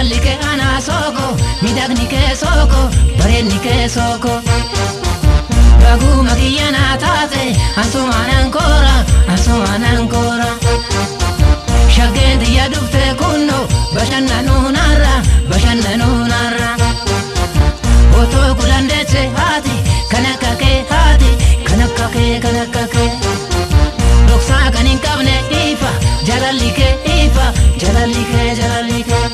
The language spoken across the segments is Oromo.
Jaalalli kee anaa sooko, miidhagni kee sooko, bareedni kee sooko. Baguma kiyya naa taate, ansumaan koora, ansumaan koora. Shaggeen xiyya dhufte kunno, bashannanuu narra, bashannanuu narra. Otoo kudhan deesse haati, kan akka kee haati, kan akka kee, kan akka kee. Dhoksaa kan hin qabne ifa, jaalalli kee ifa, jaalalli kee, jaalalli kee.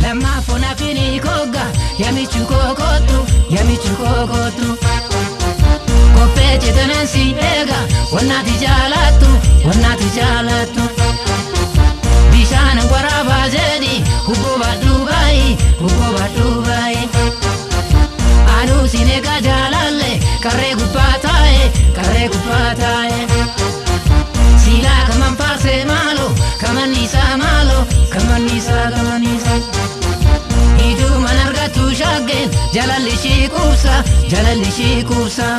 Lammaafoo naafini kogga, yamichu kokottu, yamichu kokottu. Kophee citanan si eega, wannaati jaalattu, wannaati jaalattu. Bishaan waraabaa jedhi, hubboo baadhuu baayi, hubboo baadhuu baayi. Anuu sin eega jaalalle, qarree gubbaa taa'e, qarree gubbaa taa'e. Silaa kaman faarsee maalo, kaman isaa maalo, kaman isaa, kaman isaa. Hiduman argattu shaggeen, jaalalli ishii quubsa, jaalalli ishii quubsa.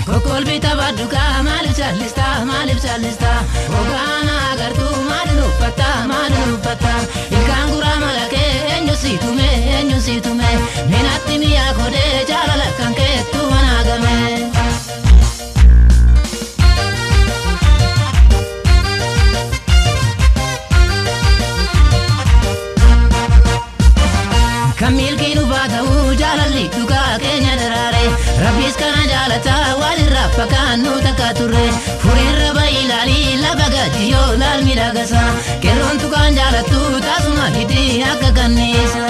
Kokkolbii taphadhu kaa maaliif callistaa maaliif callistaa Hogaana agartuu maaliin uffatta maaliin uffatta Ilkaan guraa malakee eenyu si tume eenyu si tume Minatti mi'a godhee jaalala kan keettu manaagame. Kan milkiin ufaa ta'uu jaalalli dhugaa keenya daraare Rabbiis kana jaalataa walirraa fakkaannu takka turre Furiirra ba'i ilaalii lafa gajjiyoo laal miidhagasa Qeerroon tukaan jaalattu tasuma hidhii akka kanniisa.